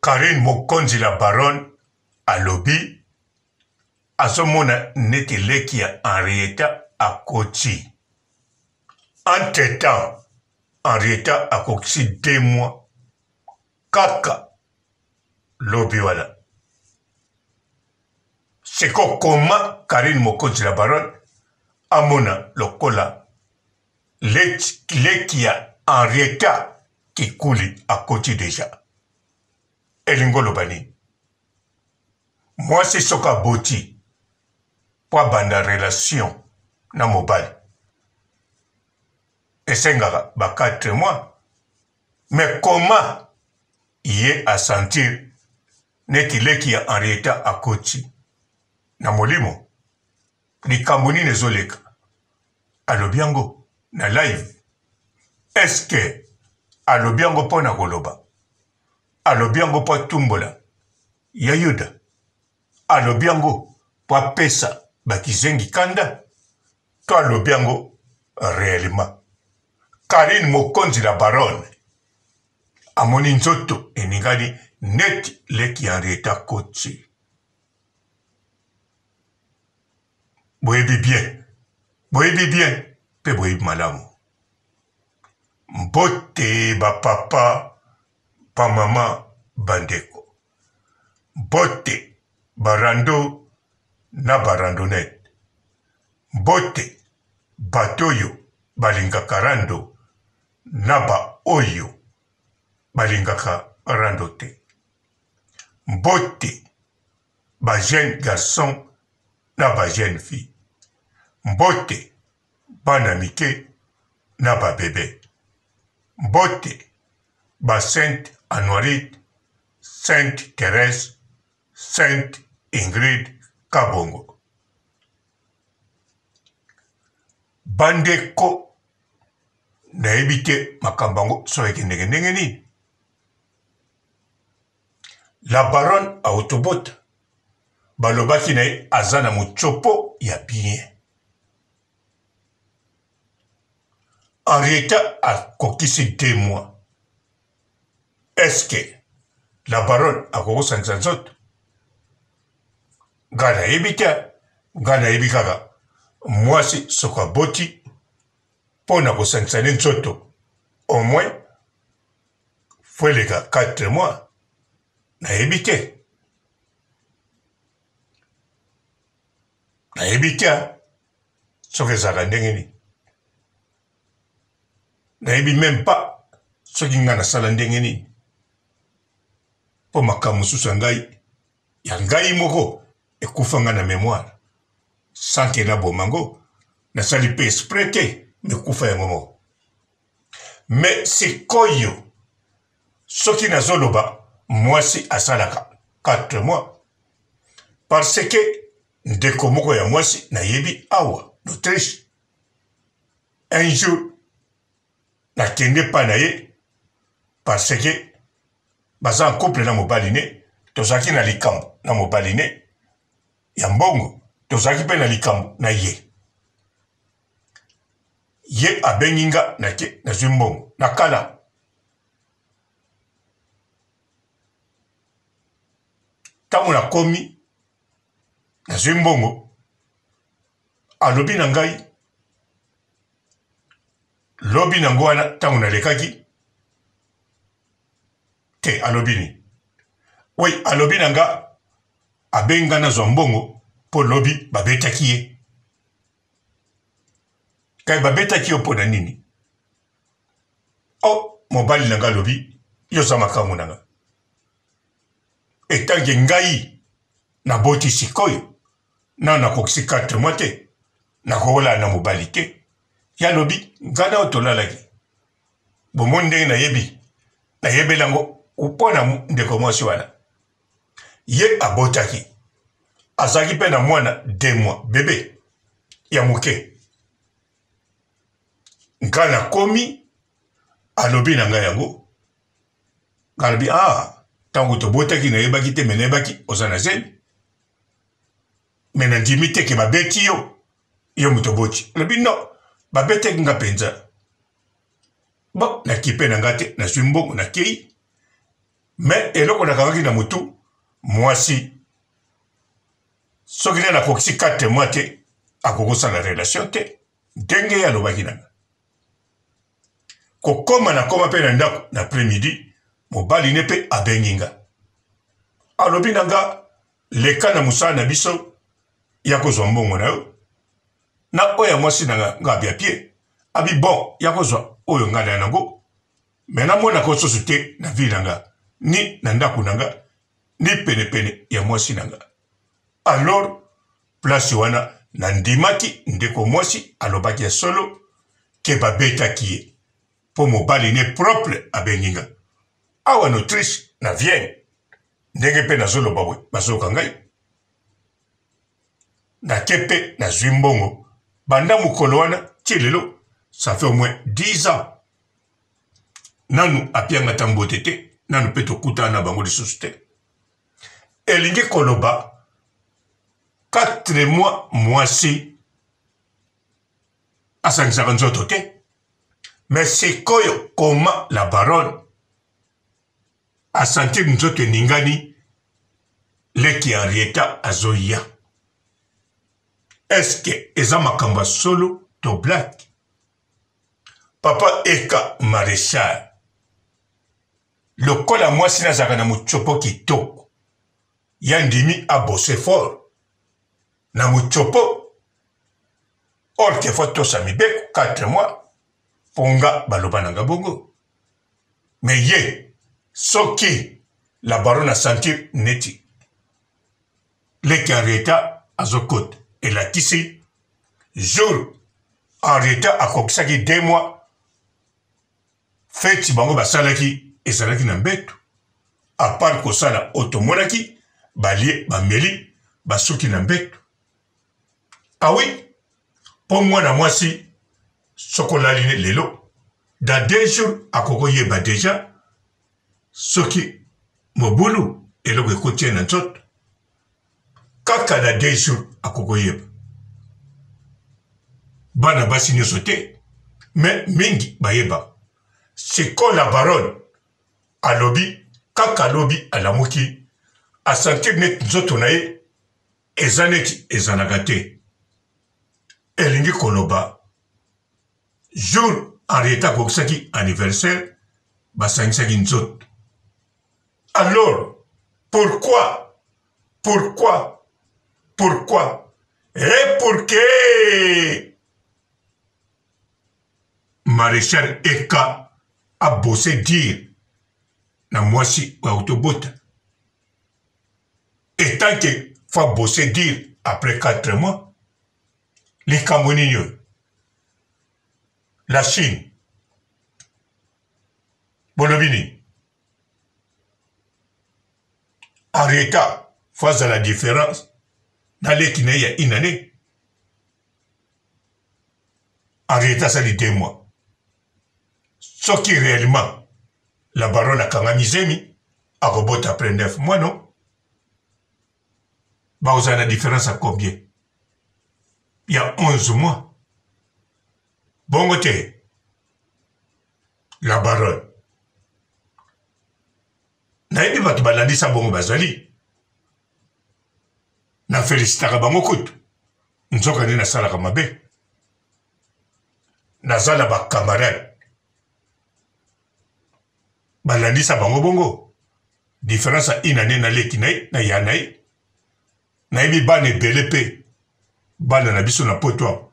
Carine Mokonzi la baronne alobi azomona neti leki ya Henrietta akoti. Entre temps Henrietta akokisi deux mois kaka lobi wana. Siko koma Carine Mokonzi la baronne amona lokola leki ya Henrietta Kikuli akoti deja. Elingi oloba nini? Mwasi soki aboti mpo abanda relation na mobali esengaka ba 4 mois, mais comment ye a sentir neti leki ya Henrietta akoti na molimo? Likambo nini ezoleka? Alobi yango na live? Est-ce que alobi yango mpo na koloba? Alobi yango mpo atumbola ya Yuda? Alobi yango mpo apesa bakizengi kanda? To alobi yango reellement? Carine Mokonzi la baronne amoni nzoto eningani neti leki ya Henrietta Kotsi. Boyebi bien, boyebi bien mpe boyebi malamu. Mbote ba papa, ba mama, bandeko. Mbote ba rando na ba randonnette. Mbote bato oyo balingaka rando na ba oyo balingaka rando te. Mbote ba jeunes garçons na ba jeunes filles. Mbote bana mike na ba bebe. Mbote ba Sainte Anuarite, Sainte Therèse, Sainte Ingrid Kabongo. Bandeko, nayebi te makambo yango soki ekendeke ndenge nini. La baronne autobota balobaki na ye aza na mutsopo ya bien. Henrietta akokisi deux mois. Est-ce que la baronne akokosangisa nzoto? Ngai nayebi te, ngai nayebi kaka mwasi soki aboti mpo na kosangisa ne nzoto au moins fo eleka 4 mois, nayebi te, nayebi te soki ezalaka ndenge nini, nayebi meme pas soki ngai nasala ndenge nini, mpo makambo mosusu ya ngai ya ngai moko ekufa ngai na memoire sans ke naboma yango, nasali mpe esprit te, mekufa yango moko. Mais sikoyo soki nazoloba mwasi asalaka 4 mois parce que ndeko moko ya mwasi nayebi awa n'Autriche, un jour nakende pa na ye parce que baza en couple na mobali ne, tozalaki na likambo na mobali ne ya mbongo, tozalaki mpe na likambo na ye. Ye abengi nga nake nazwi mbongo na kala. Ntango nakomi nazwi mbongo, alobi na ngai lobi nango wana ntango nalekaki te, alobi nini? Oui, alobi na nga abengi nga nazwa mbongo mpo lobi babetaki ye. Kai babetaki yo mpo na nini? Oh, mobali na nga alobi yo oza makangu na nga. Etanke ngai naboti sikoyo nano nakokisi 4 mois te, nakolala na mobali te. Ye alobi ngai na yo tolalaki. Bomoni ndenge nayebi, nayebeli yango mpo na ndeko mwasi wana. Ye abotaki, azalaki mpe na mwana 2 mois bebe ya moke. Ngai nakomi, alobi na ngai yango, ngai alobi ah, ntango tobotaki nayebaki te, me nayebaki oza na zemi, me nandimi te ke babeti yo, yo moto oboti. Alobi non, babetaki nga mpenza. Bon, nakipe na ngai te, nazwi mbongo nakei. Mais eloko nakangaki na motu, mwasi soki nde nakokisi 4 mois te, akoki kosala relation te, ndenge ye alobaki na nga. Kokoma nakoma mpe na ndako na après midi, mobali ne mpe abengi nga, alobi na nga leka na mosala na biso ya kozwa mbongo na yo na oyo ya mwasi na nga. Nga abia pie abi bon ya kozwa oyo nga na yango, me namonaka osusu te na vie na nga, ni na ndako na nga, ni penepene ya mwasi na nga. Alors place wana nandimaki ndeko mwasi alobaki ya solo ke babetaki ye, mpo mobali ne propre abengi nga awa na Autriche na Vienne, ndenge mpe nazoloba boye bazoyoka ngai. Nake mpe nazwi mbongo banda mokolo wana ti lelo, ça fait au moins 10 ans, nanu apianga ata mbote te, nanu mpe tokutana na bango lisusu te. Elingi koloba 4 mois mwasi asangisaka nzoto te. Mais sikoyo koma la baronne asentir nzoto eningani, leki ya Henrietta azoya. Eske eza makambo ya solo to black? Papa Eka Marechal, lokola mwasi nazalaka na motsopo kitoko, ya ndimi abose fort na motsopo, or ke fo tosa mibeko 4 mois, mpo nga baloba na nga bongo. Mais ye soki la baronne asentir neti leki Henrietta azokota, elakisi jour Henrietta akokisaki 2 mois, feti bango basalaki ezalaki na mbeto, apart kosala oyo tomonaki, balie bameli basuki na mbeto. Awi, mpo mwana mwasi soki olali ne lelo, dans 2 jours akokoyeba deja soki mobulu eloko ekoti ye na nzoto. Kaka na 2 jours akokoyeba. Bana basi nyonso te, me mingi bayeba. Sikoyo la baronne alobi kaka lobi alamuki, asentir neti nzoto na ye eza neti ezalaka te. Elingi koloba jour Henrietta akokisaki anniversaire, basangisaki nzoto. Alors pourquoi, pourquoi, pourquoi et pourquoi Maréchal Eka a bossé dire na mwasi oyo autobota, et tant que faut bosser dire après 4 mois, likambo nini oyo? La Chine bolobi nini? Henrietta faut azala différence na leki na ye ya une année. Henrietta asali 2 mois. Soki réellement la baronne akangami zemi, akobota après 9 mois, non? Bakozala na différence ya combien? Ya 11 mois. Bongo te la baronne. Nayebi bato balandisa bongo bazali. Na felicitaka bango kutu. Nzoka nde nasalaka mabe. Naza na ba camarades balandisa bango bongo, différence ya une année na leki na ye na ya na ye. Nayebi bana ebele mpe bana na biso na poto awa,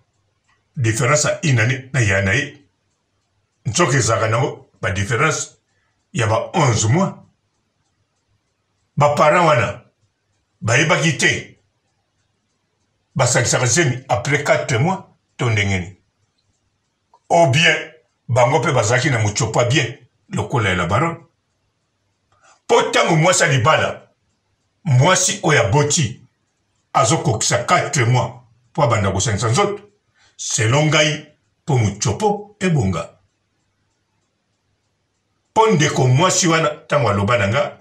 différence ya une année na ya na ye, nzoka ezalaka nango ba différence ya ba 11 mois. Ba parents wana bayebaki te basangisaka zemi après 4 mois to ndenge nini, ou bien bango mpe bazalaki na motsopa bien lokola ya la baronne. Mpo ntango mwasi ya libala, mwasi oyo aboti azokokisa 4 mois mpo abanda kosangisa nzoto, selon ngai, mpo motsopo ebonga. Mpo ndeko mwasi wana ntango aloba na nga,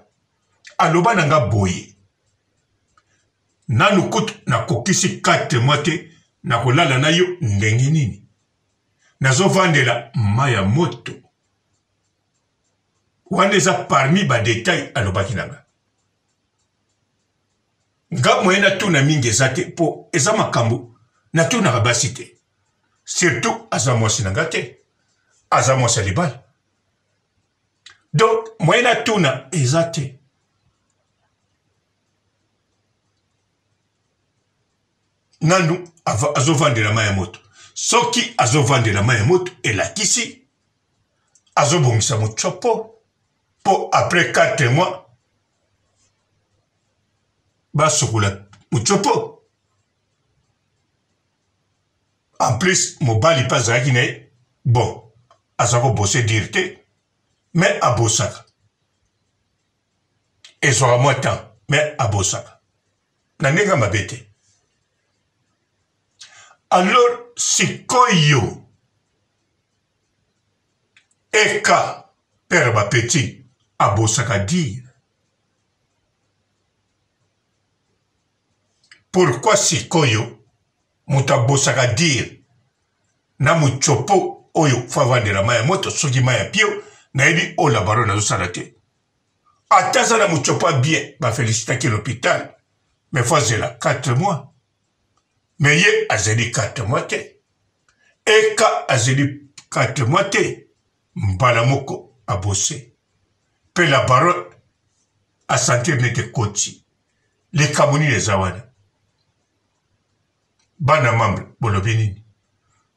aloba na nga boye, nanu kutu nakokisi 4 mois te, nakolala na yo ndenge nini? Nazovandela mai ya moto. Wana eza parmi ba detail alobaki na nga. Nga moyen natuna mingi eza te po eza makambo natunaka basi te. Surtout aza mwasi na nga te. Aza mwasi ya libala. Donc moyen natuna eza te. Nanu azovandela mai ya moto. Soki azovandela mai ya moto elakisi azobongisa motshopo mpo après 4 mois basokola motshopo. En plus mobali mpe azalaki na ye bon aza kobose dire te mais abosaka ezwaka mwa temps mais abosaka na ndenge ya mabe te. Alors sikoyo eka père ba petit abosaka dire pourquoi sikoyo moto abosaka dire na motshopo oyo fo avandela mai ya moto soki mai ya pio nayebi oyo labaro nazosala te ata aza na motshopo ya bien bafelicitaki l'hôpital mais fo azela 4 mois mais ye azeli 4 mois te eka azeli 4 mois te mbala moko abose mpe la baronne asentir nete ekoti likambo nini eza wana bana membre bolobi nini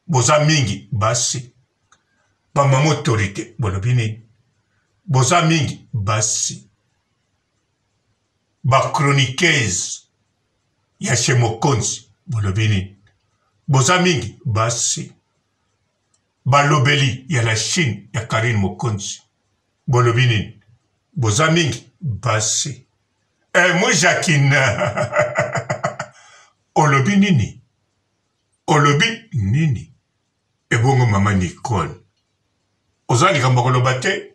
boza mingi basi bamama autorité bolobi nini boza mingi basi ba chroniqueuse ya chez mokonzi bolobi nini boza mingi basi balobeli ya la chine ya karine mokonzi bolobi nini boza mingi basi eh, mo jacquine olobi nini olobi nini ebongo mama nicole oza likambo koloba te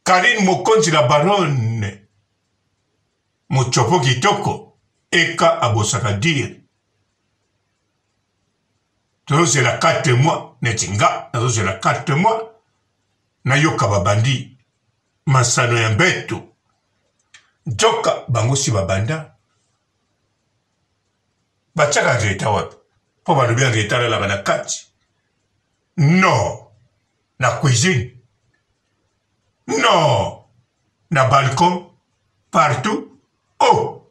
karine mokonzi la baronne mochopo kitoko eka abosaka dire tozozela 4 mois neti nga nazozela 4 mois nayoka babandi masano ya mbeto nzoka bango si babanda batiaka Henrietta wapi mpo balobi Henrietta alalaka na kati non na cuisine non na balcon partout oh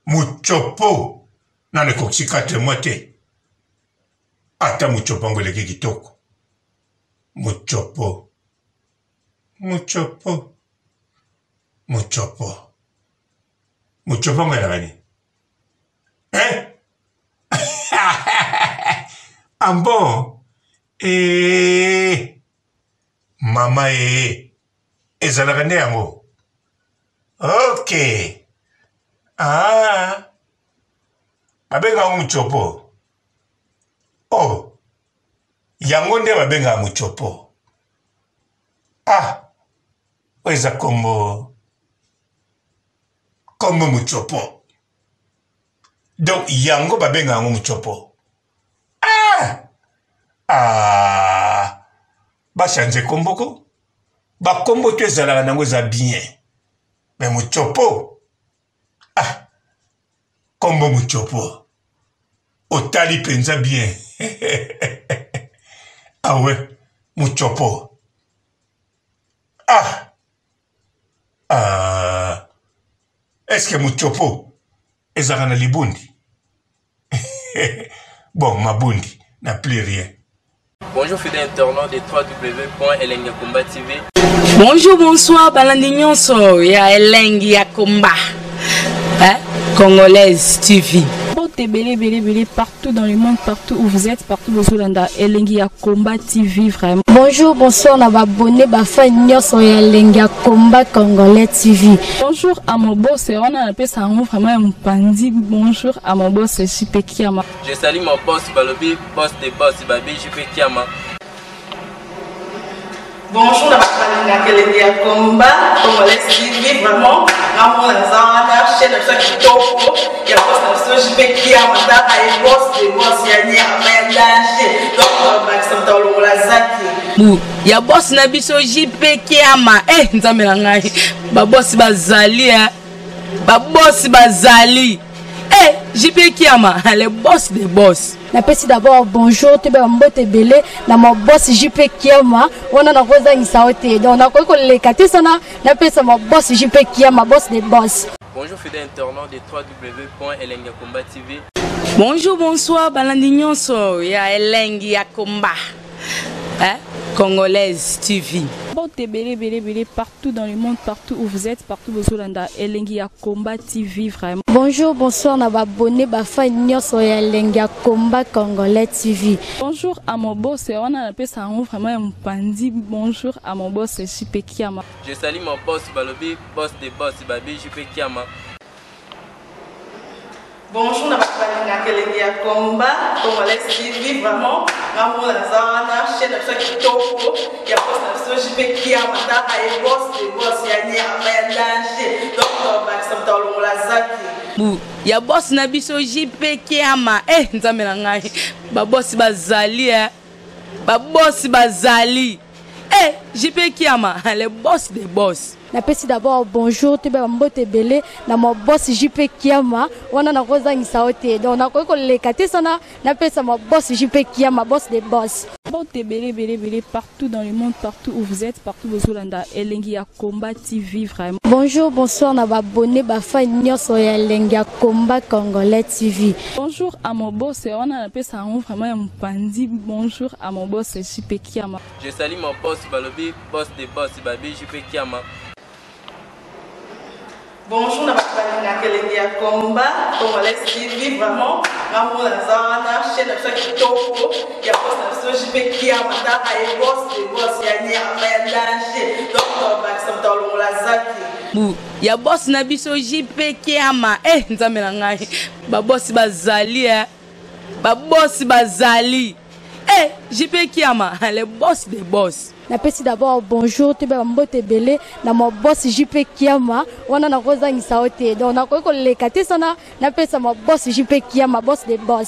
mutshopo nano ekokisi 4 mois te ata mutshopo yango eleki kitoko mutshopo mutshopo mutshopo mutshopo yango elaka nini eh? ah bon eh. Mama ee ezalaka nde yango ok ah babengaka yango mutshopo oh yango nde babengaka mutshopo ah oyo eza kombo kombo mutshopo donc yango babengaka yango mutshopo ah ah bachange kombo ko bakombo to ezalaka nango eza bien me mutshopo ah kombo mutshopo otali mpenza bien awe ah mutshopo ah ah est ce que mutshopo ezalaka na libundi bon mabundi na plus rien. Bonjour fidèles internautes de www.elengiyakomba TV. Bonjour, bonsoir, balandi nyonso ya Elengi ya Komba. Hein? Congolaise TV. Mbote ebele ebele ebele partout dans le monde, partout où vous êtes, partout bozolanda Elengi ya Combat TV vraiment. Bonjour, bonsoir na ba abonné ba fan nyonso ya Elengi ya Combat Congolais TV. Bonjour à mon boss, wana napesa yango vraiment ya mopanzi. Bonjour à mon boss JP Kiama. Je salue mon boss balobi boss de boss babi JP Kiama. Bonjour na bato balingaka elengi ya combat congolais TV vraiment ngamona naza wana chaîne na biso ya kitoko ya boss na biso JP Kiama tala ye boss de boss ya nyama ya danger donc bakisa moto alongola zaki. Bu ya boss na biso JP Kiama. Eh nzambe na ngai. Ba boss bazali eh. Ba boss bazali. Eh JP Kiama, le boss des boss. Napesi d'abord bonjour toyeba mbote ebele na ma boss JP Kiama wana nakozangisa yo te donc nakoki koleka te sana napesa ma boss JP Kiama, boss des boss. Bonjour fidèles internautes de www.elengakomba TV. Bonjour, bonsoir, balandi nyonso ya Elengi ya Komba. Hein? Congolaise TV. Mbote ebele ebele ebele partout dans le monde, partout où vous êtes, partout bozolanda Elengi ya Combat TV vraiment. Bonjour, bonsoir na ba abonné ba fan nyonso ya Elengi ya Combat Congolais TV. Bonjour à mon boss, wana napesa yango vraiment ya mopanzi. Bonjour à mon boss JP Kiama. Je salue mon boss Balobi, boss des boss Babi JP Kiama. Bonjour na bato balingaka elengi ya combat congolais TV, vraiment ngamona naza wana chaîne na biso ya kitoko ya boss na biso JP Kiama, taka ye boss de boss ya nyama ya danger, donc tobakisa moto alongola zaki. Bu ya boss na biso JP Kiama. Eh nzambe na ngai, ba boss bazali eh. Ba boss bazali. Eh JP Kiama, le boss des boss. Napesi d'abord bonjour toyeba mbote ebele na ma boss JP Kiama wana nakozangisa yo te donc nakoki koleka te sana napesa ma boss JP Kiama, boss des boss. Mbote ebele ebele ebele partout dans le monde, partout où vous êtes, partout bozolanda Elengi ya Combat TV vraiment. Bonjour, bonsoir na ba abonné ba fan nyonso ya Elengi ya Combat Congolais TV. Bonjour à mon boss, wana napesa yango vraiment ya mopanzi. Bonjour à mon boss JP Kiama. Je salue mon boss Balobi, boss des boss Babi JP Kiama. Bonjour na bato balingaka elengi ya combat congolais TV, vraiment ngamona naza wana chaîne na biso ya kitoko ya boss na biso JP Kiama, taka ye boss de boss ya nyama ya danger, donc tobakisa moto alongola zaki. Bu ya boss na biso JP Kiama. Eh nzambe na ngai, ba boss bazali eh. Ba boss bazali. Eh JP Kiama, le boss des boss. Napesi d'abord bonjour toyeba mbote ebele na ma boss JP Kiama wana nakozangisa yo te donc nakoki koleka te sana napesa ma boss JP Kiama, boss des boss.